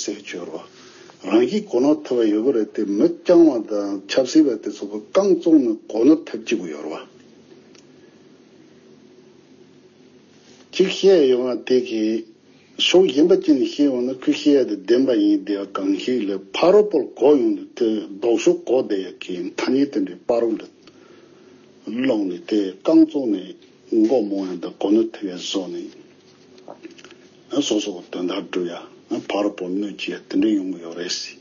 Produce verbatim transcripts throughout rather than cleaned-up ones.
ཟེར་གྱི་ཡོད་རེད་བ། རང་བཞིན་གོ་ནོར་ཐེབས་པ་ཡོད་གི་རེད་དེ། མི་རྐྱང་བ་དང་ཆབ་སྲིད་པ་དེ་ཚོ་གི་རྐང་བཙུགས་ནས་གོ་ནོར་ཐེབས་བཅུག་གི་ཡོད་རེད་བ། གཅིག་བཤད་ཡོང་བ་དེ་གི་ཕྱོགས་གཞན་པ་གཅིག་ནས་བཤད་ཡོང་ན། ཁོས་བཤད་ཡ་དེ་བདེན་པ་ཡིན་བསྡད་པ་གང་ཞིག་ལས། ཕ་རོལ་པོར་གོ་ཡོང་དུས་དེ་ལྡོག་ཕྱོགས་གོ་བསྡད་ཡ་གི་ཐ་སྙད་དེ་འདྲའི་པ་རོལ་འདི་ཀློག་ནས། དེ་རྐང་བཙུགས་ནས་མགོ་རྨོངས་ཡ་དང་གོ་ནོར་ཐེབས་ཡ་བཟོ་ནས། སོ་སོ་གི་དོན་དག་སྒྲུབ་ཡ། ཕ་རོལ་པོར་གནོད་བྱེད་ཡ་དེ་འདྲ་ཡོང་གི་ཡོད་རེད་ཟེར།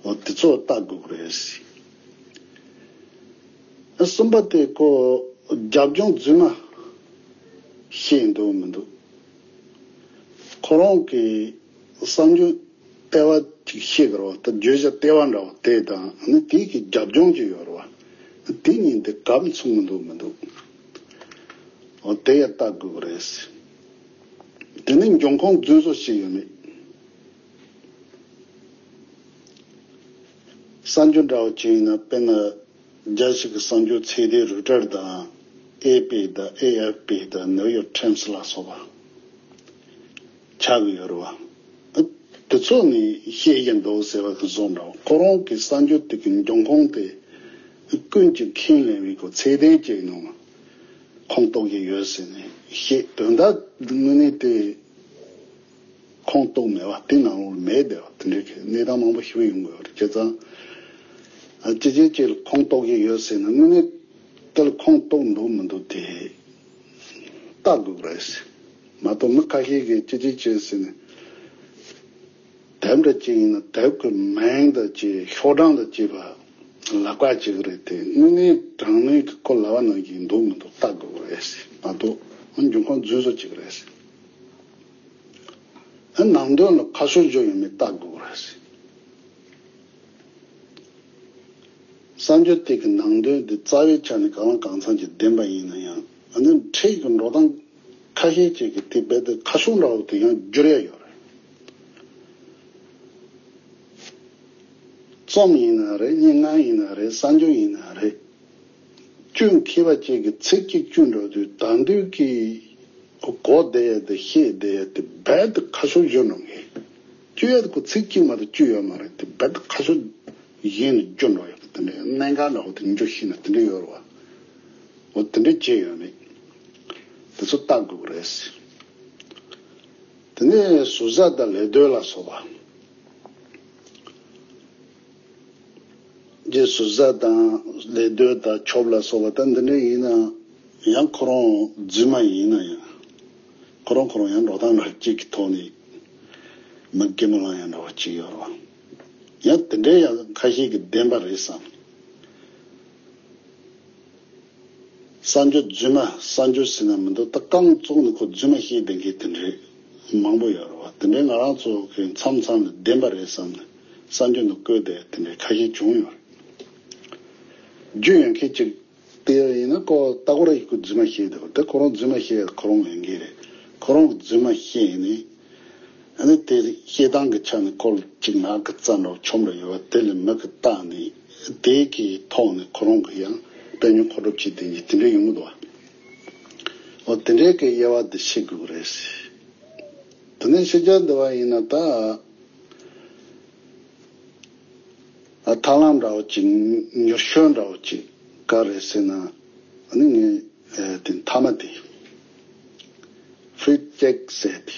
འོ་དེ་ཚོ་ལྟ་དགོས་ཀྱི་རེད་ཟེར། གསུམ་པ་དེ་ཁོ་རྒྱབ་ལྗོངས་རྫུན་མ་བཤད་འདུག་མི་འདུག་ཁོ་རང་གི་གསར་འགྱུར་ལྟེ་བ་ཅིག་བཤད་ཀྱི་རེད་བ། ད་བརྗོད་བྱ་ལྟེ་བ་འདྲ་བ་དེ་དང་ནི་དེ་གི་རྒྱབ་ལྗོངས་ཅིག་ཡོད་རེད་བ། དེ་གཉིས་དེ་གབ་མཚུངས་མི་འདུག་མི་འདུག་འོ་དེ་ཡང་ལྟ་དགོས་ཀྱི་རེད། དེ་ནས་འབྱུང་ཁུངས་རྫུན་བཟོ་བྱས་ཡོད་མེད། གསར་འགྱུར་འདྲ་བོ་ཅིག་ཡིན་ན། དཔེར་ན་རྒྱ་ཞིག་གི་གསར་འགྱུར་ཚད་ལྡན་རོའི་ཊར་དང་། ཨེ་ཨེཕ་པི་དང་། ཨེ་ཨེཕ་པི་དང་། ནིའུ་ཡོག་ཊའིམ་སི་ལ་སོགས་པ་ཆགས་ཀྱི་ཡོད་རེད་བ། དེ་ཚོ་ནི་བཤད་ཀྱི་འདུག་ཟེར་བ་གི་བཟོ་འདྲ་བོ། ཁོ་རང་གི་གསར་འགྱུར་དེ་གི་འབྱུང་ཁུངས་དེ་ཀུན་གྱིས་ཁས་ལེན་པའི་གོ་ཚད་ལྡན་ཅིག་ནང་ཁུངས་གཏུགས་ཀྱི་ཡོད་ཟེར་ནས་བཤད། དོན་དག་དངོས་གནས་དེ་ཁུངས་གཏུགས་མེད་པ། དེ་ནང་ལོགས་མེད་བསྡད་པ་དེ་འདྲའི་གནས་སྟངས་མང་པོ་ཞིག་ཡོང་གི་ཡོད་རེད། བྱས་ཙང་ཅི་བྱེད་ཅེས་ལ་ཁུངས་གཏུགས་ཀྱི་ཡོད་ཟེར་ན། དངོས་གནས་དེ་ལ་ཁུངས་གཏུགས་འདུག་མི་འདུག་དེ་ལྟ་དགོས་ཀྱི་རེད་ཟེར། མ་གཏོགས་མི་ཁ་ཤས་ཀྱིས་ཅི་བྱེད་ཅེས་ཟེར་ནས། དེབ་འདྲ་ཅིག་ཡིན་ན་དེབ་ཀྱི་མིང་དང་བཅས། ཤོག་གྲངས་དང་བཅས་པ་ལབ་ཀ་བྱེད་ཀྱི་རེད་དེ། དངོས་གནས་དྲང་གནས་ཀྱི་ཁོ་ལབ་པ་ནང་བཞིན་འདུག་མི་འདུག་ལྟ་དགོས་ཀྱི་རེད་ཟེར། མ་གཏོགས་འབྱུང་ཁུངས་རྫུན་བཟོ་བྱེད་ཀྱི་རེད་ཟེར། ཨ་ནང་དོན་ལ་ཁ་ཕྱོགས་བཟོ་ཡོད་མེད་ལྟ་དགོས་ཀྱི་རེད་ཟེར། གསར་འགྱུར་དེ་གི་ནང་དོན་དེ་རྩ་བའི་ཆ་ནས་གང་ལ་གང་འཚམ་གྱི་བདེན་པ་ཡིན་ན་ཡང་། ཨ་ནི་འཕྲལ་གྱི་འགྲོ་སྟངས་ཁ་ཤས་ཅིག་གིས་དེ་རྦད་དེ་ཁ་ཕྱོགས་འདྲ་བོ་དེ་ཡང་བསྒྱུར་ཡ་ཡོད་རེད། རྩོམ་ཡིན་ན་རེད། སྙན་ངག་ཡིན་ན་རེད། གསར་འགྱུར་ཡིན་ན་རེད། བཅོས་མཁས་པ་ཅིག་གིས་ཚིག་གཅིག་བཅོས་འགྲོ་དུས། ད་འདོད་ཀྱི་གོ་བསྡད་ཡ་དེ་བཤད་བསྡད་ཡ་དེ་རྦད་དེ་ཁ་ཕྱོགས་བསྒྱུར་འགྲོ་མཁན། བཅོས་ཡ་དེ་ཁོ་ཚིག་གཅིག་མ་གཏོགས་བཅོས་ཡོད་མ་རེད་དེ། རྦད་དེ་ཁ་ཕྱོགས་གཞན་ལ་བསྒྱུར་འགྲོ་ཡ་དེ་འདྲ། གནད་འགག་འདྲ་བོ་དེ་འགྱུར་ཤེས་ན་དེ་འདྲ་ཡོད་རེད་བ། འོ་དེ་འདྲ་བྱས་ཡོད་མེད་དེ་ཚོ་ལྟ་དགོས་ཀྱི་རེད། དེ་ནས་ཟུར་ཟ་དང་ལད་ཟློས་ལ་སོགས་པ། རྗེ་ཟུར་ཟ་དང་ལད་ཟློས་དང་ཆོབ་ལ་སོགས་པ་ད་འདི་འདྲ་ཡིན་ན། ཡང་ཁོ་རང་རྫུན་མ་ཡིན་ན་ཡང་། ཁོ་རང་ཁོ་རང་ཡང་འགྲོ་སྟངས་འདྲ་གཅིག་གི་ཐོག་ནས་མི་སྐྱིད་མོ་ལངས་ཡ་འདྲ་བ་གཅིག་ཡོད་རེད་བ། ཡང་དེ་འདྲའི་ཡང་ཁ་ཤས་ཀྱིས་བདེན་པ་རེད་བསམ། གསར་འགྱུར་རྫུན་མ། གསར་འགྱུར་ཟེར་ན་མི་འདུག་ད་རྐང་བཙུགས་ནས་ཁོ་རྫུན་མ་བཤད་བསྡད་མཁན་དེ་འདྲའི་མང་པོ་ཡོད་རེད་བ། དེ་འདྲའི་ང་རང་ཚོ་གི་མཚམས་མཚམས་ལ་བདེན་པ་རེད་བསམ་ནས་གསར་འགྱུར་ནང་བཀོད་བསྡད་དེ་འདྲའི་ཁ་ཤས་བྱུང་ཡོད་རེད། རྒྱུས་ཡོད་མཁན་ཅིག་དེ་ཡིན་ན་ཁོ་ལྟ་སྐོར་ཡིག་གི་རྫུན་མ་བཤད་འདུག་དེ་ཁོ་རང་རྫུན་མ་བཤད་ཁོ་རང་ཡོད་མཁན་རེད། ཁོ་རང་གི་རྫུན་མ་བཤད་ནས། ཨ་ནི་དེ་བཤད་སྟངས་ཀྱི་ཆ་ནས་ཁོ་ལ་ཅིག་ངག་གི་རྩ་འདྲ་བོ་ཆོམ་འདྲ་ཡོད་པ་དེ་ལ་མི་གིས་བལྟས་ནས་དེ་གི་ཐོག་ནས་ཁོ་རང་གི་ཡང་དཔལ་འབྱོར་མཁོ་སྒྲུབ་བྱེད་བསྡད་མཁན་དེ་འདྲ་ཡོང་གི་འདུག་བ། འོ་དེ་འདྲའི་གི་དབྱེ་བ་འདི་ཤེས་དགོས་ཀྱི་རེད། དེ་ནས་ཤེས་རྒྱ་འདི་བ་ཡིན་ན་ད། ཨ་ཐབས་ལམ་འདྲ་བོ་ཅིག་མྱུར་ཤོས་འདྲ་བོ་ཅིག་ག་རེ་ཟེར་ན། ཨ་ནི་ངས་ཨེ་དེ་མཐའ་མ་དེ་ཧྥི་ཅེག་ཟེར་དེ།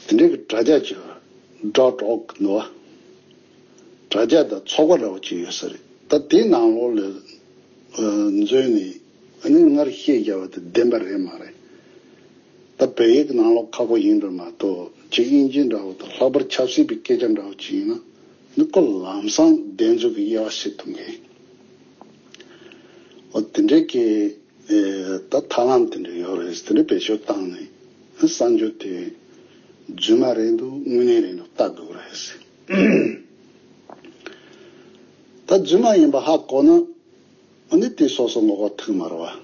དེ་འདྲའི་གི་དྲ་རྒྱ་ཅིག་ཡོད་རེད། ཌོཊ་ཨོག་ནོ། དྲ་རྒྱ་དང་ཚོགས་པ་འདྲ་བོ་ཅིག་ཡོད་ས་རེད། ད་དེའི་ནང་ལོགས་ལ་ཨ་འཛུལ་ནས། ཨ་ནི་སྔར་བཤད་བཞག་པ་དེ་བདེན་པ་རེད་མ་རེད། ད་བོད་ཡིག་གི་ནང་ལོགས་ཁག་པོ་ཡིན་འགྲོ་མ་གཏོགས། ཅིག་དབྱིན་ཇི་འདྲ་བོ་དང་ལྷག་པར་ཆབ་སྲིད་པའི་སྐད་ཆ་འདྲ་བོ་ཅིག་ཡིན་ན། ནི་ཁོ་ལམ་སང་བདེན་རྫུན་གྱི་དབྱེ་བ་ཕྱེ་ཐུབ་མཁན། འོ་དེ་འདྲའི་གི་ཨེ་ད་ཐབས་ལམ་དེ་འདྲ་ཡོད་རེད། དེ་འདྲ་བེད་སྤྱོད་བཏང་ནས་གསར་འགྱུར་དེ་རྫུན་མ་རེད་འདུག་དངོས་གནས་རེད་འདུག་ལྟ་དགོས་རེད། ད་རྫུན་མ་ཡིན་པ་ཧ་གོ་ན། ཨ་ནི་དེ་སོ་སོ་ངོ་ལྐོག་ཐུག་མ་རེད་བ།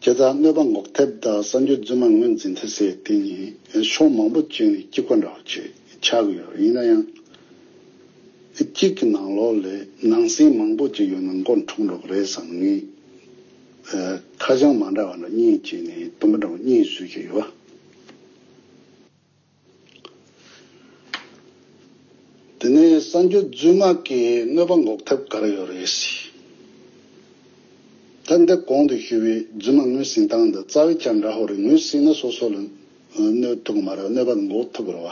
བྱས་ཙང་གནོད་པ་འགོག་ཐབས་དང་གསར་འགྱུར་རྫུན་མ་ངོས་འཛིན་ཐབས་ཟེར་དེ་གཉིས་ཕྱོགས་མང་པོ་བྱས་ནས་གཅིག་པ་འདྲ་བོ་ཆགས་ཀྱི་ཡོད་རེད། ཡིན་ན་ཡང་། གཅིག་གི་ནང་ལོགས་ལ་ནང་གསེས་མང་པོ་ཅིག་ཡོད་ན་མགོ་འཁྲུག་འགྲོ་གི་རེད་བསམ། ངས་ཁ་བྱང་མ་འདྲ་བ་འདྲ་གཉིས་བྱས་ནས་དུམ་བུ་འདྲ་བོ་གཉིས་བཟོས་བྱས་ཡོད་བ། གསར་འགྱུར་རྫུན་མ་གི་གནོད་པ་འགོག་ཐབས་ག་རེ་ཡོད་རེད། ད་འདི་གོང་དུ་ཞུས་པའི་རྫུན་མ་ངོས་ཟིན་སྟངས་དང་རྩ་བའི་ཆ་འདྲ་ཧོ་རེད། ངོས་ཟིན་ན་སོ་སོ་ལ་གནོད་ཐུབ་མ་རེད། གནོད་པ་འགོག་ཐུབ་རེད་བ།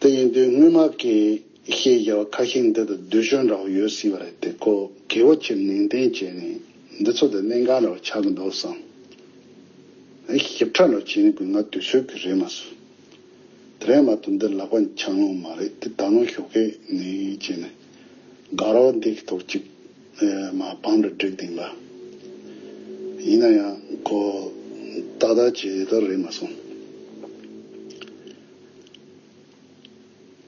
དེ་ཡིན་དུས་སྔོན་མ་གི་བཤད་བྱ་བ་ཁ་ཤས་འདི་དང་བསྡུས་ཤོན་འདྲ་བོ་ཡོད་སྲིད་པ་རེད། དེ་ཁོ་གལ་པོ་ཆེར་ནན་ཏན་བྱས་ནས་འདི་ཚོ་དང་གནད་འགག་འདྲ་བོ་ཆགས་ཀྱི་འདུག་བསམ། ཞིབ་ཕྲ་འདྲ་བོ་བྱས་ནས་དགོས་ང་དུས་ཚོད་ཀྱི་རེད་མ་སོང་། དེ་རིང་མ་གཏོགས་འདི་ལག་པ་འཆང་ལོང་མ་རེད། དེ་ད་ནང་ཞོགས་ཀས་ནས་བྱས་ནས་དགའ་རོགས་འདི་གི་ཐོག་ཅིག་མ་བང་དུ་བསྒྲིགས་དེང་ལ། ཡིན་ན་ཡང་ཁོ་ཏག་ཏག་བྱས་ད་རེད་མ་སོང་།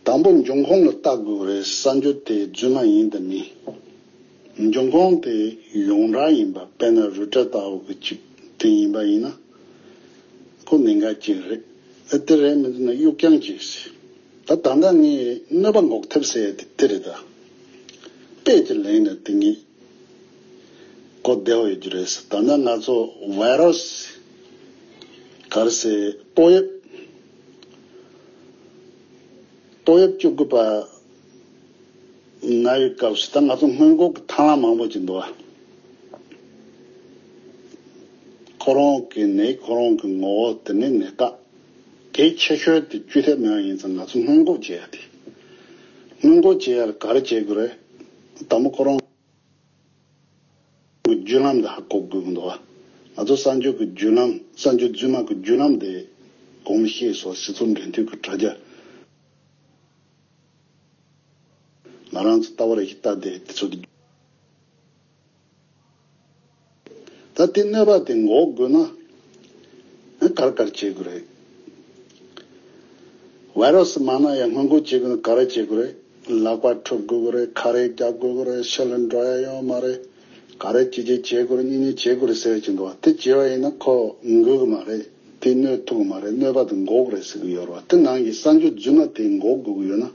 དང་པོ་འབྱུང་ཁུངས་ལ་བལྟ་དགོས་རེད། གསར་འགྱུར་དེ་རྫུན་མ་ཡིན་དང་མིན། འབྱུང་ཁུངས་དེ་ཡོངས་གྲགས་ཡིན་པ། དཔེར་ན་རུ་ཏྲ་ལྟ་བུ་གི་ཅིག་དེ་ཡིན་པ་ཡིན་ན་ཁོ་གནད་འགག་ཅིག་རེད། ཨ་དེ་རེད་མི་འདུག་ན་གཡུག་རྐྱང་ཅིག་ཟེར། ད་ད་ལྟ་ངས་གནོད་པ་འགོག་ཐབས་ཟེར་ཡ་དེ་དེ་རེད། ད་དཔེ་ཅིག་ལེན་ན་དེ་ངས་གོ་བདེ་བ་ཡོད་རྒྱུ་རེད་ཟེར། ད་ལྟ་ང་ཚོ་བྷའི་རོ་སི་ག་རེ་ཟེར་ཏོག་དབྱིབས་ཏོག་དབྱིབས་བཅུ་དགུ་པ་ན་ཡོད་སྐབས་སུ་ད་ང་ཚོ་སྔོན་འགོག་གི་ཐབས་ལམ་མང་པོ་ཅིག་འདུག་ཨ། ཁོ་རང་གི་ནད་ཁོ་རང་གི་ངོ་བོ་དེ་ནས་ནད་རྟགས་གལ་ཆེ་ཤོས་དེ་བཅོས་ཐབས་མེད་པ་ཡིན་ཙང་ང་ཚོ་སྔོན་འགོག་བྱེད་ཡ་དེ། སྔོན་འགོག་བྱེད་ཡ་ལ་ག་རེ་བྱེད་དགོས་རེད། དང་པོ་ཁོ་རང་གི་བརྒྱུད་ལམ་དེ་ཧ་གོ་དགོས་ཀྱི་འདུག་ཨ། ང་ཚོ་གསར་འགྱུར་གྱི་བརྒྱུད་ལམ་གསར་འགྱུར་རྫུན་མ་གི་བརྒྱུད་ལམ་དེ་གོང་ཞེས་སོགས་སྤྱི་ཚོགས་འབྲེལ་མཐུད་ཀྱི་དྲ་རྒྱ། ང་རང་ཚོ་ལྟ་བ་རེ་ཞིག་ལྟ་དེ་དེ་ཚོ་དེ། ད་དེ་གནོད་པ་དེ་འགོག་དགོས་ན་གར་གར་བྱེད་དགོས་རེད། བྷའི་རོ་སི་མ་ན་ཡང་སྔོན་འགོག་བྱེད་དགོས་ན་ག་རེ་བྱེད་དགོས་རེད། ལག་པ་འཁྲུ་དགོས་ཀྱི་རེད། ཁ་རས་རྒྱག་དགོས་ཀྱི་རེད། ཕྱི་ལ་འགྲོ་ཡ་ཡོད་མ་རེད། ག་རེ་ཅི་ཅི་བྱེད་དགོས་རེད། གཉིས་གཉིས་བྱེད་དགོས་རེད་ཟེར་གྱི་འདུག་བ། དེ་བྱས་པ་ཡིན་ན་ཁོ་འགོས་ཀྱི་མ་རེད། དེ་གནོད་ཐུབ་ཀྱི་མ་རེད། གནོད་པ་དེ་འགོག་གི་རེད་ཟེར་གྱི་ཡོད་རེད་བ། དེ་ནང་གི་གསར་འགྱུར་རྫུན་མ་དེ་འགོག་དགོས་ཀྱི་ཡོད་ན།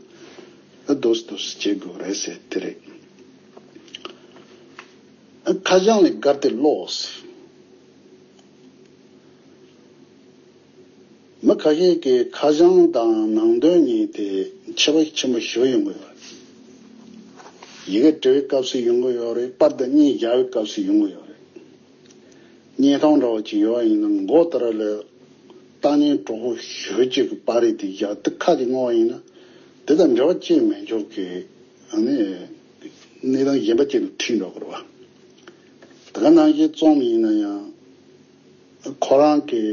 ཨ་དོ་སི་དོ་སི་བྱེད་དགོས་རེད་ཟེར་དེ་རེད། ཨ་ཁ་བྱང་ལས་བརྒལ་ཏེ་ཀློག་ཟེར། མི་ཁ་ཤས་ཀྱིས་ཁ་བྱང་དང་ནང་དོན་གཉིས་དེ་ཁྱད་པར་ཆེན་པོ་ཞིག་ཡོང་གི་ཡོད་རེད། ཡི་གེ་འབྲི་བའི་སྐབས་སུ་ཡོང་གི་ཡོད་རེད། པར་དང་གཉིས་སྦྱར་བའི་སྐབས་སུ་ཡོང་གི་ཡོད་རེད། བརྙན་ཐུང་འདྲ་བོ་ཅིག་ཡོད་པ་ཡིན་ན་མགོ་ལྟར་ལ་ལྟ་མཁན་གྲོགས་པོ་ཞེ་ཅིག་གི་པར་རིས་དེ་བཞག་དེ་ཁ་དེ་བསྔོགས་པ་ཡིན་ན་དེ་དང་འབྲེལ་བ་ཅི་མེད་འཇོག་གི་ཨ་ནི་གནས་སྟངས་གཞན་པ་ཅིག་ལ་ཁྲིད་འགྲོ་དགོས་རེད་བ། དེ་ག་ནང་བཞིན་རྩོམ་ཡིན་ན་ཡང་ཁོ་རང་གི་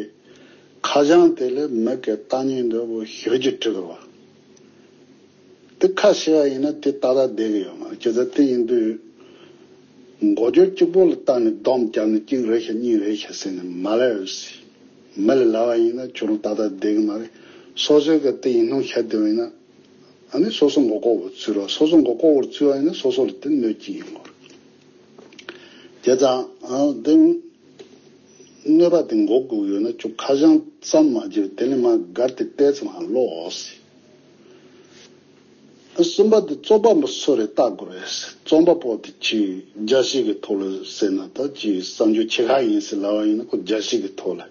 ཁ་བྱང་དེ་ལ་མི་གི་ལྟ་མཁན་འདྲ་བོ་ཞེ་ཅིག་བྲི་དགོས་རེད་བ། དེ་ཁ་ཕྱེ་བ་ཡིན་ན་དེ་ཏག་ཏག་བསྡད་ཀྱི་ཡོད་མ་རེད། བྱས་ཙང་དེ་ཡིན་དུས་འགོ་བརྗོད་གཅིག་པོ་ལ་བལྟས་ནས་སྡོམ་བརྒྱབ་ནས་གཅིག་རེད་ཤག་གཉིས་རེད་ཤག་ཟེར་ནས་མ་ལབ་ཟེར། མི་ལ་ལབ་པ་ཡིན་ན་ཁྱོད་རང་ཏག་ཏག་བསྡད་ཀྱི་མ་རེད། སོ་སོའི་གི་དེ་ཡིན་སྣང་ཤར་བསྡད་པ་ཡིན་ན་ཨ་ནི་སོ་སོ་མགོ་སྐོར་བོར་ཚུད་རོགས། སོ་སོ་མགོ་སྐོར་བོར་ཚུད་པ་ཡིན་ན་སོ་སོ་ལ་དེ་གནོད་ཀྱི་ཡིན་དགོས་རེད། བྱས་ཙང་ཨ་དེ། གནོད་པ་དེ་འགོག་དགོས་ཡོད་ན་ཁྱོད་ཁ་བྱང་ཙམ་མ་བརྒྱབ་དེ་ནས་མར་བརྒལ་ཏེ་ཏོག་ཙམ་མར་ཀློག་ཟེར། གསུམ་པ་དེ་རྩོམ་པ་པོ་སུ་རེད་བལྟ་དགོས་རེད། རྩོམ་པ་པོ་དེ་ཅིག་རྒྱལ་སྤྱི་གི་ཐོག་ལ་ཟེར་ན་ད་ཅིག་གསར་འགྱུར་ཆེ་ཁག་ཡིན་ཟེར་ལབ་པ་ཡིན་ན་ཁོ་རྒྱལ་སྤྱི་གི་ཐོག་ལ།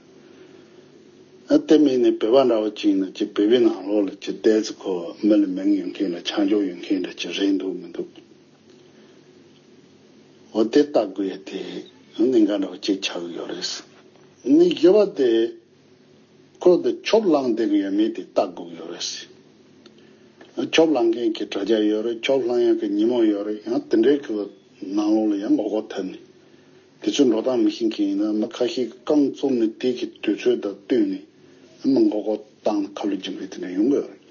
ཨ་དེ་མིན་ནས་བོད་པ་འདྲ་བོ་ཅིག་ཡིན་ན་ཅིག་བོད་པའི་ནང་ལོགས་ལ་ཅིག་ཏོག་ཙམ་ཁོ་མི་ལ་མིང་ཡོད་མཁན་འདྲ་ཆ་འཇོག་ཡོད་མཁན་འདྲ་ཅིག་རེད་འདུག་མི་འདུག་འོ་དེ་བལྟ་དགོས་ཡ་དེ་གནད་འགག་འདྲ་བོ་གཅིག་ཆགས་ཀྱི་ཡོད་རེད། ནི་བཞི་པ་དེ་ཁོ་དེ་ཆོབ་ལངས་བསྡད་ཀྱི་ཡོད་མེད་དེ་བལྟ་དགོས་ཀྱི་ཡོད་རེད། ཆོབ་ལངས་མཁན་གྱི་དྲ་རྒྱ་ཡོད་རེད། ཆོབ་ལངས་ཡག་གི་ཉིན་མོ་ཡོད་རེད། ཡང་དེ་འདྲའི་གི་ནང་ལོགས་ལ་ཡང་མགོ་སྐོར་ཐེབས་ནས་དེ་ཚོའི་འགྲོ་སྟངས་མི་ཤེས་མཁན་ཡིན་ན་མི་ཁ་ཤས་ཀྱིས་རྐང་བཙུགས་ནས་དེ་གི་དུས་ཚོད་དང་བསྟུན་ནས་མི་མགོ་སྐོར་བཏང་ནས་ཁ་ལོ་སྦྱིན་པའི་དེ་འདྲ་ཡོང་གི་ཡོད་རེད།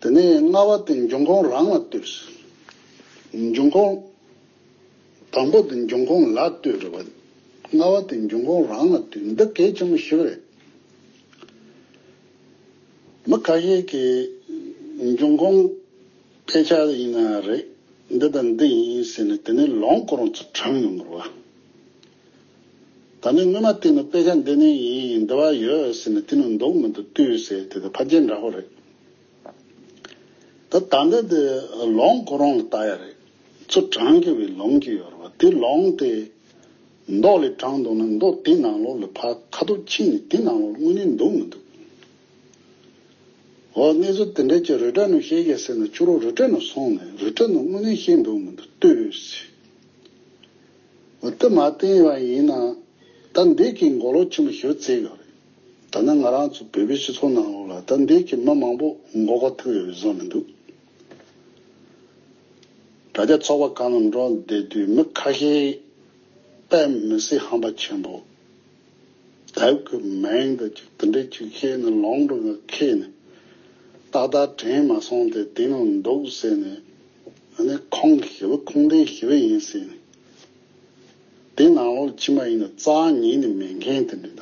དེ་ནས་ལྔ་པ་དེ་འབྱུང་ཁུངས་རང་ལ་ལྟོས། འབྱུང་ཁུངས་དང་པོ་དེ་འབྱུང་ཁུངས་ལ་ལྟོས་རེད་བ། ལྔ་པ་དེ་འབྱུང་ཁུངས་རང་ལ་ལྟོས། འདི་གལ་ཆེན་པོ་ཞིག་རེད། མི་ཁ་ཤས་ཀྱིས་འབྱུང་ཁུངས་དཔེ་ཆ་ཡིན་ན་རེད། འདི་དང་འདི་ཡིན་ཟེར་ནས་དེ་ནས་ལུང་ཁོ་རང་ཚོ་དྲངས་ཡོང་གི་རེད་བ། ད་ནི་སྔོན་མ་བལྟས་ན་དཔེ་ཆ་འདི་ནས་ཡིན་འདི་བ་ཡོད་ཟེར་ནས་དེ་ནི་འདུག་མི་འདུག་ལྟོས་ཟེར་དེ་དང་ཕལ་ཆེར་འདྲ་པོ་རེད། ད་ད་འདི་དེ་ལུང་ཁོ་རང་ལ་ལྟ་ཡ་རེད། ཚུར་དྲངས་ཀྱི་བའི་ལུང་གི་ཡོད་རེད་བ། དེ་ལུང་དེ་ མདོག་ལས་དྲངས་འདུག་ན་མདོག་དེ་ནང་ལོགས་ལ་ཕར་ཁ་ཐུག་ཕྱིན་ནས་དེ་ནང་ལོགས་ལ་དངོས་གནས་འདུག་མི་འདུག་འོ་གནས་ཚུལ་དེ་འདྲ་ཅིག་རི་བྲག་ནང་བཤད་ཀྱི་ཟེར་ན་ཁྱོད་རང་རི་བྲག་ནང་སོང་ནས་རི་བྲག་ནང་དངོས་གནས་བཤད་འདུག་མི་འདུག་ལྟོས་ཟེར། འོ་དེ་མ་བསྟན་པ་ཡིན་ན་ད་འདི་གི་མགོ་ལོག་ཆེན་པོ་ཞེ་པོ་བརྩེགས་ཡོད་རེད། ད་ནི་ང་རང་ཚོ་བོད་པའི་སྤྱི་ཚོགས་ནང་ལོགས་ལ་ད་འདི་གི་མི་མང་པོ་མགོ་སྐོར་ཐེབས་ཡོད་བཟོ་མི་འདུག་དྲ་རྒྱ་ཚོགས་པ་གང་ལ་འགྲོ་བསྡད་དུས་མི་ཁ་ཤས་དཔེ་མི་སྲིད་ཧམ་པ་ཆེན་པོ། དེབ་ཀྱི་མིང་དང་ཅིག་དེ་འདྲ་ཅིག་ཤེས་ནས་ལུང་འདྲ་ངས་ཁྱེར་ནས་ཏག་ཏག་དྲན་མ་སོང་སྟེ་དེ་ནང་འདུག་ཟེར་ནས་ཨ་ནི་ཁུངས་ཞེ་པོ་ཁུངས་ལྡན་ཞེ་པོ་ཡིན་ཟེར་ནས་དེ་ནང་ལོགས་ཕྱི་མ་ཡིན་ན་རྩ་ཉིད་ནས་མེད་མཁན་དེ་འདྲ་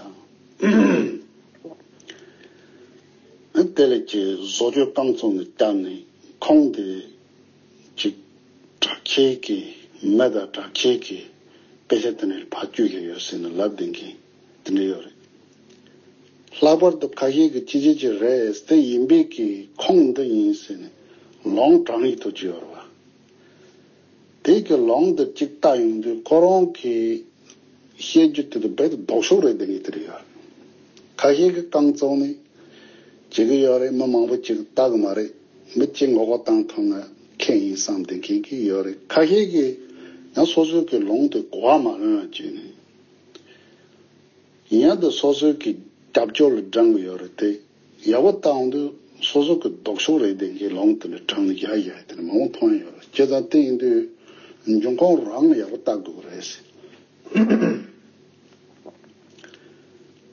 དང་། དེ་ལས་ཀྱི་བཟོ་བཅོས་རྐང་བཙུགས་ནས་བསྐྱར་ནས་ཁུངས་དེ་ཅིག་དྲག་ཆེ་གི་མི་དང་དྲག་ཆེ་གི་དཔེ་ཆ་དེ་འདྲ་ཕར་བསྐྱུར་གྱི་ཡོད་ཟེར་ནས་ལབ་བསྡད་མཁན་དེ་འདྲ་ཡོད་རེད། ལྷག་པར་དུ་ཁ་ཤས་ཀྱིས་ཅི་བྱེད་ཀྱི་རེད་དེ་ཡིན་པས་ཀྱི་ཁུངས་འདི་ཡིན་ཟེར་ནས་ལུང་དྲངས་ཡི་ཐུག་ཀྱི་ཡོད་རེད་བ། དེ་གི་ལུང་འདི་གཅིག་ལྟ་ཡོང་དུས་ཁོ་རང་གི་བཤད་རྒྱུ་དེ་དང་རྦད་དེ་ལྡོག་ཕྱོགས་རེད་བསྡད་ཀྱི་དེ་རེད་ཡ། ཁ་ཤས་ཀྱིས་རྐང་བཙུགས་ནས་བྱེད་ཀྱི་ཡོད་རེད། མི་མང་པོ་ཅིག་ལྟ་གི་མ་རེད། མི་གཅིག་མགོ་སྐོར་བཏང་ཐུབ་ན་ཁེ་ཡིན་བསམ་བསྡད་མཁན་གྱི་ཡོད་རེད། ཁ་ཤས་ཀྱིས་ཡང་སོ་སོ་གི་ལུང་དེ་གོ་བ་མ་ལོན་ཡ་བྱས་ནས། ཡིན་ཡང་དེ་སོ་སོའི་གི་རྒྱབ་སྐྱོར་ལ་བགྲང་གི་ཡོད་རེད་དེ། ཡག་པོ་བལྟ་འོང་དུས་སོ་སོ་གི་ལྡོག་ཕྱོགས་རེད་དེ་གི་ལུང་དེ་འདྲ་དྲངས་ནས་ཡ་ཡ་དེ་འདྲ་མང་པོ་མཐོང་ཡོད་རེད། བྱས་ཙང་དེ་ཡིན་དུས་འབྱུང་ཁུངས་རང་ཡག་པོ་བལྟ་དགོས་རེད།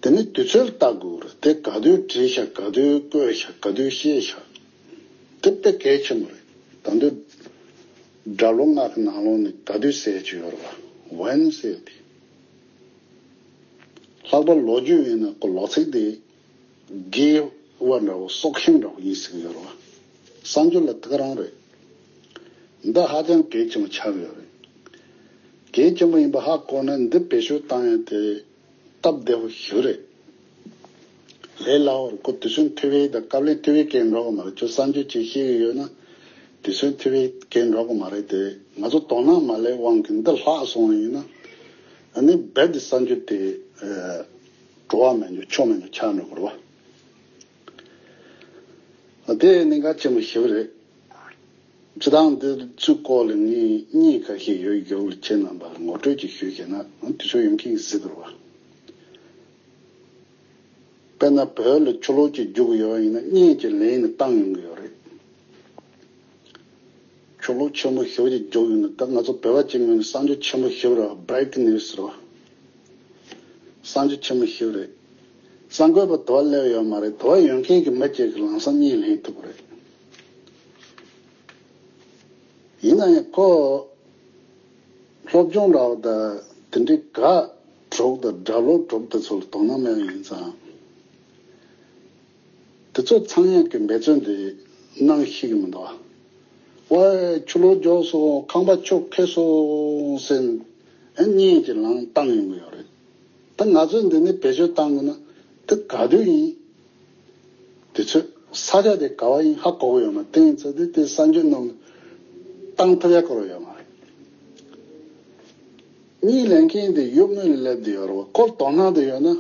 དེ་ནས་དུས་ཚོད་བལྟ་དགོས་རེད་དེ། ག་དུས་བྲིས་ཤག་ག་དུས་བཀོད་ཤག་ག་དུས་བཤད་ཤག་དེ་དཔེ་གལ་ཆེན་པོ་རེད། ད་དུང་སྒྲ་སློབ་སྔགས་ཀྱི་ནང་ལོགས་ནས་ག་དུས་ཟེར་གྱི་ཡོད་རེད་བ། When ཟེར་དེ། ལྷག་པར་ལོ་རྒྱུས་ཡིན་ན་ཁོ་ལོ་ཚིགས་དེ་རྒས་པ་འདྲ་བོ་སྲོག་ཤིང་འདྲ་བོ་ཡིན་ཟེར་གྱི་ཡོད་རེད་བ། གསར་འགྱུར་ལ་དེ་ག་རང་རེད། འདི་ཧ་ཅང་གལ་ཆེན་པོ་ཆགས་ཡོད་རེད། གལ་ཆེན་པོ་ཡིན་པ་ཧ་གོ་ན་འདི་བེད་སྤྱོད་བཏང་ཡ་དེ་སྟབས་བདེ་པོ་ཞིག་རེད། ལས་སླ་བོར་ཁོ་དུས་ཚོད་འཐུས་པའི་དང་སྐབས་ལས་འཐུས་པའི་སྐད་འགྲོ་གི་མ་རེད། ཁྱོད་གསར་འགྱུར་ཅིག་ཤེས་ཀྱི་ཡོད་ན་དུས་ཚོད་འཐུས་པའི་སྐད་འགྲོ་གི་མ་རེད་དེ། ང་ཚོ་དོ་སྣང་མ་སླེབས་དབང་གིས་འདི་ལྷག་སོང་བ་ཡིན་ན་ཨ་ནི་རྦད་དེ་གསར་འགྱུར་དེ་བྲོ་བ་མེད་རྒྱུ་ཆོ་མེད་རྒྱུ་ཆགས་འགྲོ་གི་རེད་བ། དེ་གནད་འགག་ཆེན་པོ་ཞིག་རེད། སྤྱིར་བཏང་འདི་ཚོའི་སྐོར་ལ་ངས་བརྙན་ཁ་ཤས་ཡོད་རྒྱུ་ལ་ཁྱེད་རྣམ་པར་ངོ་སྤྲོད་ཅིག་ཞུས་ཤེ་ན་དུས་ཚོད་ཡོད་མཁན་གྱིས་གཟིགས་དགོས་རེད་བ། དཔེར་ན་བོད་ལ་ཆུ་ལོག་ཅིག་རྒྱུག་གི་ཡོད་པ་ཡིན་ན་བརྙན་གྱི་ལན་ནི་བཏང་ཡོང་གི་ཡོད་རེད། ཆུ་ལོག་ཆེན་པོ་ཞེ་པོ་ཅིག་རྒྱུག་ཡོང་ན་ད་ང་ཚོ་བོད་པ་གཅིག་ངོས་ནས་གསར་འགྱུར་ཆེན་པོ་ཞེ་པོ་རེད་བ། Breaking news ཟེར་བ། གསར་འགྱུར་ཆེན་པོ་ཞེ་པོ་རེད། གསར་འགོད་པ་དོ་བ་སླེབས་ཡོད་མ་རེད། དོ་བ་ཡོད་མཁན་གྱི་མི་གཅིག་གིས་ལམ་སང་བརྙན་ལེན་ཐུབ་ཀྱི་རེད། ཡིན་ན་ཡང་ཁོ་སློབ་སྦྱོང་འདྲ་བ་དང་དེ་འདྲའི་ག་དྲུག་དང་སྒྲ་སློབ་དྲུག་དེ་ཚོ་ལ་དོ་སྣང་མེད་པ་ཡིན་ཙང་། དེ་ཚོ་ཚང་ཡག་གི་འབད་བརྩོན་དེ་གནང་ཤེས་ཀྱི་མི་འདུག་ཨ། ཝེ་ཆུ་ལོག་རྒྱུགས་སོང་། ཁང་པ་ཆུ་ཁེབས་སོང་ཟེར་ཨ་བརྙན་གྱི་ལན་བཏང་ཡོང་གི་ཡོད་རེད། ད་ང་ཚོས་འདི་ནས་བེད་སྤྱོད་བཏང་དགོས་ན་དེ་ག་དུས་ཡིན། དུས་ཚོད་ས་ཆ་དེ་ག་བ་ཡིན་ཧ་གོ་གི་ཡོད་མ་རེད། དེ་ཡིན་ཙང་དེ་དེ་གསར་འགྱུར་ནང་བཏང་ཐུབ་ཡག་སྐོར་ཡོད་མ་རེད། བརྙན་ལེན་མཁན་དེ་ཡུལ་དངོས་ལ་སླེབས་བསྡད་ཡོད་རེད་བ། ཁོར་དོ་སྣང་དེ་ཡོད་ན།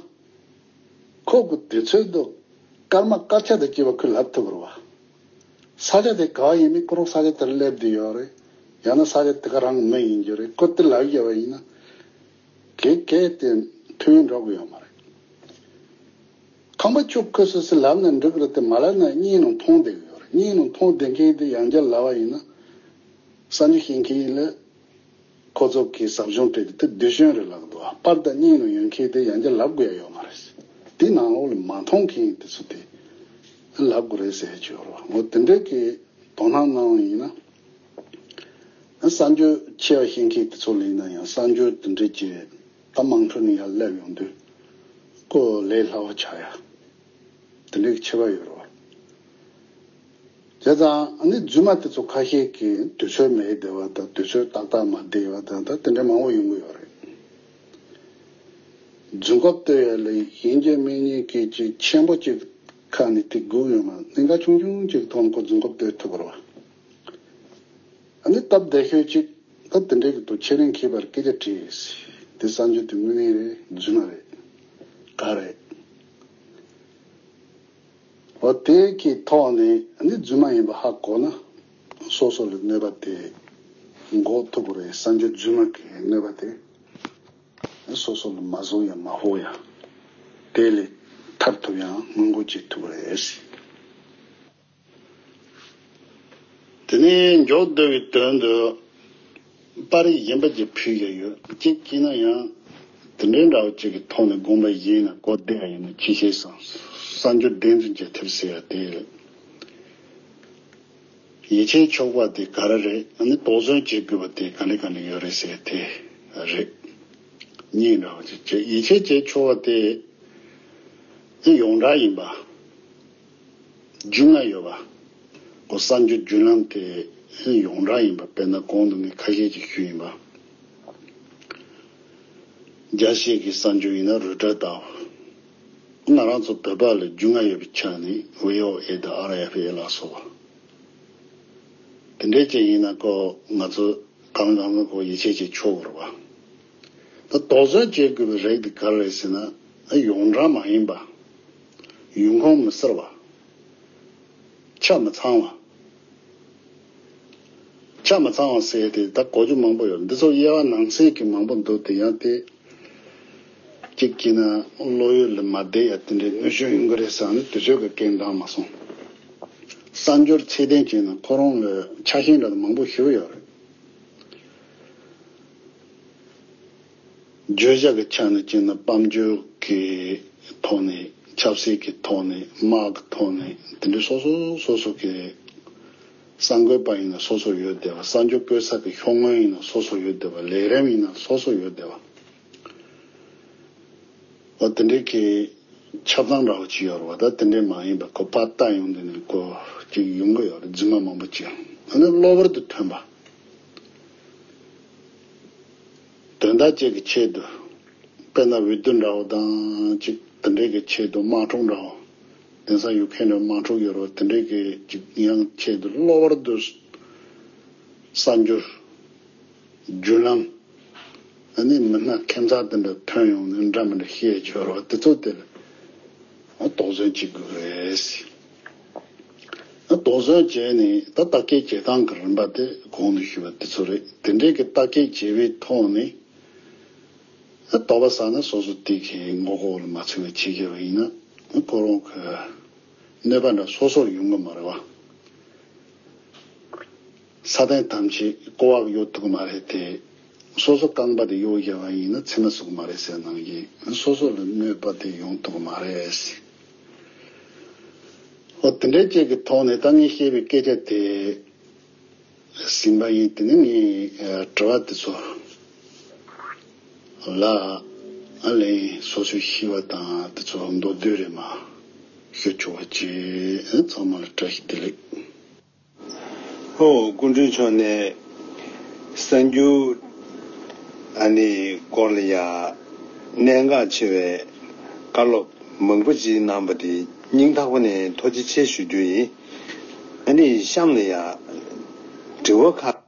ཁོ་གི་དུས་ཚོད་དུ་སྐར་མ་སྐར་ཆ་དང་བཅས་པ་ཁོས་ལབ་ཐུབ་རེད་བ། ས་ཆ་དེ་ག་བ་ཡིན་མིན་ཁོ་རང་ས་ཆ་དེར་སླེབས་བསྡད་ཡོད་རེད། ཡང་ན་ས་ཆ་དེ་ག་རང་མི་ཡིན་རྒྱུ་རེད། ཁོ་དེ་ལབ་བཞག་པ་ཡིན་ན་གལ་གལ་ཏེ་མཐུན་འགྲོ་གི་ཡོད་མ་རེད། ཁང་པ་ཆུ་ཁེབས་སོང་ཟེར་ལབ་ན་འགྲིག་གི་རེད་དེ་མ་ལབ་ན་བརྙན་ནང་མཐོང་བསྡད་གི་ཡོད་རེད། བརྙན་ནང་མཐོང་བསྡད་མཁན་དེ་ཡང་བསྐྱར་ལབ་པ་ཡིན་ན་གསར་འགྱུར་ཤེས་མཁན་ལ། ཁོ་ཚོ་གིས་ཟབ་སྦྱོང་སྤྲད་དེ་དེ་བསྡུས་དཔྱོད་རེད་ལབ་འདུག་པར་དང་བརྙན་ནང་ཡོད་མཁན་དེ་ཡང་བསྐྱར་ལབ་དགོས་ཡ་ཡོད་མ་རེད། དེ་ནང་ལོགས་ལ་མ་མཐོང་མཁན་དེ་ཚོ་དེ་ལབ་དགོས་རེད་ཟེར་གྱི་ཡོད་རེད། འོ་དེ་འདྲའི་གི་དོ་སྣང་གནང་བ་ཡིན་ན། གསར་འགྱུར་ཆེ་བ་ཤེས་མཁན་དེ་ཚོ་ལ་ཡིན་ན་ཡང་གསར་འགྱུར་དེ་འདྲའི་གི་ད་དམངས་ཁྲོད་ནས་ཡར་སླེབས་ཡོང་དུས་ཁོ་ལས་སླ་བ་ཆགས་ཡ། དེ་འདྲའི་ཁྱད་པར་ཡོད་རེད་བ། བྱས་ཙང་ཨ་ནི་རྫུན་མ་དེ་ཚོ་ཁ་ཤས་ཀྱིས་དུས་ཚོད་མེད་བསྡད་པ་དང་དུས་ཚོད་ཏག་ཏག་མ་བསྡད་པ་དང་ད་དེ་འདྲ་མང་པོ་ཡོང་གི་ཡོད་རེད། རྫུན་རྐུབ་བཏོད་ཡ་ལ་ཡིན་གཅིག་མིན་གཉིས་ཀྱི་ཅིག་ཆེན་པོ་ཅིག་ཁ་ནས་དེ་སྒུག་ཡོང་ན་གནད་འགག་ཆུང་ཆུང་ཅིག་ཐོག་ནས་ཁོ་རྫུན་རྐུབ་བཏོད་ཐུབ་པ་རེད་བ། ཨ་ནི་སྟབས་བདེ་ཤོས་ཅིག་ད་དེ་འདྲའི་གི་འདུག་ཁྱེད་རང་མཁས་པར་སྐད་ཆ་དྲིས། དེ་གསར་འགྱུར་དེ་དངོས་གནས་རེད། རྫུན་མ་རེད། ག་རེད། འོ་དེ་གི་ཐོག་ནས་ནི་རྫུན་མ་ཡིན་པ་ཧ་གོ་ན། སོ་སོ་ལ་གནོད་པ་དེ་འགོག་ཐུབ་པ་རེད། གསར་འགྱུར་རྫུན་མ་གི་གནོད་པ་དེ་སོ་སོ་ལ་མ་བཟུང་ཡ་མ་ཕོག་ཡ། དེ་ལས་ཐར་ཐུབ་ཡ་སྔོན་འགོག་བྱེད་ཐུབ་པ་རེད། དེ་ནས་མགྱོགས་བསྡུ་བའི་དོན་དུ་པར་རིས་གཞན་པ་ཅིག་ཕུལ་ཡ་ཡོད། གཅིག་བྱས་ན་ཡང་དེ་འདྲའི་འདྲ་བོ་ཅིག་གི་ཐོག་ནས་དགོངས་པ་བཞེས་ན་གོ་བདེ་ཡ་ཡིན་ན་ཅི་བྱས་སམ། གསར་འགྱུར་བདེན་རྫུན་འབྱེད་ཐབས་ཟེར་ཡ་དེ་རེད། ཡིད་ཆེས་ཆོག་པ་དེ་ག་རེ་རེད། ཨ་ནི་དོགས་ཟོན་བྱེད་དགོས་པ་དེ་ག་ནས་ག་ནས་ཡོད་རེད་ཟེར་དེ་རེད། གཉིས་འདྲ་བ་ཅིག་བྱས། ཡིད་ཆེས་བྱེད་ཆོག་པ་དེ་ཨ་ཡོངས་གྲགས་ཡིན་པ། རྒྱུས་མངའ་ཡོད་པ། གོ་གསར་འགྱུར་བརྒྱུད་ལམ་དེ་ཨ་ཡོངས་གྲགས་ཡིན་པ། དཔེར་ན་གོང་དུ་ངས་ཁ་ཤས་ཅིག་ཞུས་ཡིན་པ། རྒྱ་ཆེ་གི་གསར་འགྱུར་ཡིན་ན་རོའི་ཊར་དང་། ང་རང་ཚོ་བོད་པ་ལ་རྒྱུས་མངའ་ཡོད་པའི་ཆ་ནས་ཝི་ཨོ་ཨེ་དང་ཨར་ཨེཕ་ཨེ་ལ་སོགས་པ། དེ་འདྲའི་ཅིག་ཡིན་ན་ཀོ་ང་ཚོ་གང་གང་ལ་ཀོ་ཡིད་ཆེས་བྱེད་ཆོག་གི་རེད་བ། ད་དོགས་ཟོན་བྱེད་དགོས་པའི་རིགས་དེ་ག་རེ་རེད་ཟེར་ན། ཡོངས་གྲགས་མ་ཡིན་པ། ཡོང་ཁུངས་མི་གསལ་བ། ཆ་མི་ཚང་བ། ཆ་མི་ཚང་བ་ཟེར་ཏེ་ད་གོ་རྒྱུ་མང་པོ་ཡོད། འདི་ཚོ་དབྱེ་བ་ནང་གསེས་ཀྱི་མང་པོ་འདུག་དེ་ཡང་དེ་གཅིག་བྱས་ན་བློ་ཡུལ་ལ་མ་བདེ་ཡ་དེ་འདྲའི་གནོད་སྐྱོན་ཡོང་གི་རེད་བསམ་ནས་དུས་ཚོད་ཀྱི་རྐྱེན་དང་མ་སོང་། གསར་འགྱུར་ཚད་ལྡན་བྱས་ན་ཁོ་རང་ལ་ཆ་ཤས་འདྲ་མང་པོ་ཞིག་ཡོད་རེད། བརྗོད་བྱ་གི་ཆ་ནས་བྱས་ན་དཔལ་འབྱོར་གྱི་ཐོག་ནས། ཆབ་སྲིད་ཀྱི་ཐོག་ནས། དམག་གི་ཐོག་ནས། དེ་འདྲའི་སོ་སོ་སོ་སོ་གི་གསར་འགོད་པ་ཡིན་ན་སོ་སོ་ཡོད་བསྡད་པ། གསར་འགྱུར་བཀོད་ས་གི་ཤོག་ངོས་ཡིན་ན་སོ་སོ་ཡོད་བསྡད་པ། ལས་རིམ་ཡིན་ན་སོ་སོ་ཡོད་བསྡད་པ། འོ་དེ་འདྲའི་གི་ཆ་ཚང་འདྲ་བོ་ཅིག་ཡོད་རེད་བ། ད་དེ་འདྲའི་མ་ཡིན་པ་ཁོ་ཕར་ལྟ་ཡོང་དུས་ནས་ཁོ་ཅིག་ཡོང་གི་ཡོད་རེད། རྫུན་མ་མང་པོ་ཅིག། ཨ་ནི་གློ་བུར་དུ་ཐོན་པ། དོན་དག་ཅིག་གི་ཆེད་དུ། དཔེར་ན་འོས་བསྡུ་འདྲ་བོ་དང་ཅིག་དེ་འདྲའི་གི་ཆེད་དུ། དམག་འཁྲུག་འདྲ་བོ། དེང་སང་ཡུ་ཁེ་རན་དམག་འཁྲུག་ཡོད་རེད་བ། དེ་འདྲའི་གི་ཅིག་ཡང་ཆེད་དུ་གློ་བུར་དུ་གསར་འགྱུར། བརྒྱུད་ལམ། ཨ་ནི་མི་སྣ་ཁྱད་མཚར་དེ་འདྲ་ཐོན་ཡོང་ནས་འདྲ་མི་འདྲ་བཤད་ཡོད་རེད་བ། དེ་ཚོ་དེ་ལ་དོགས་ཟོན་བྱེད་དགོས་རེད། དོགས་ཟོན་བྱས་ནས་ད་ལྟ་སྐད་བྱེད་སྟངས་ཀྱི་རིམ་པ་དེ་གོང་དུ་ཞུས་པ་དེ་ཚོ་རེད། དེ་འདྲའི་གི་ལྟ་སྐད་བྱེད་པའི་ཐོག་ནས་དོགས་པ་ཟ་ན་སོ་སོ་དེ་གི་ངོ་ལྐོག་ལ་མ་ཚུད་པ་བྱེད་དགོས་པ་ཡིན་ན་ཁོ་རང་གི་གནོད་པ་འདྲ་སོ་སོར་ཡོང་གི་མ་རེད་བ། ས་སྟེང་ཐམས་ཅད་ཀོ་བ་གཡོ་ཐུབ་ཀྱི་མ་རེད་དེ། སོ་སོ་རྐང་པ་དེ་གཡོ་བཞག་པ་ཡིན་ན་ཚེར་མ་ཟུག་མ་རེད་ཟེར་ནང་བཞིན་སོ་སོ་ལ་གནོད་པ་དེ་ཡོང་ཐུབ་ཀྱི་མ་རེད། འོ་དེ་འདྲའི་ཅིག་གི་ཐོག་ནས་ད་ངས་བཤད་པའི་སྐད་ཆ་དེ་ཟིན་པ་ཡིན། དེ་ནས་ངས་དྲི་བ་དེ་ཚོ་ལ་ཨ་ལན་སོ་སོས་ཤེས་པ་དང་དེ་ཚོ་མདོར་བསྡུས་རེ་མ་ཞུ་ཆོག་པ་བྱེད། ཚང་མ་ལ་བཀྲ་ཤིས་བདེ་ལེགས། ཨོ། སྐུ་མགྲོན་མཆོག་ནས་གསར་འགྱུར་ཨ་ནི་སྐོར་ལ་ཡ་གནད་འགག་ཆེ་བའི་བཀའ་སློབ་མང་པོ་ཅིག་གནང་པ་དེ་སྙིང་ཐག་པ་ནས་ཐུགས་རྗེ་ཆེ་ཞུ་རྒྱུ་ཡིན། ཨ་ནི་གཤམ་ལ་ཡ་དྲི་བ་ཁག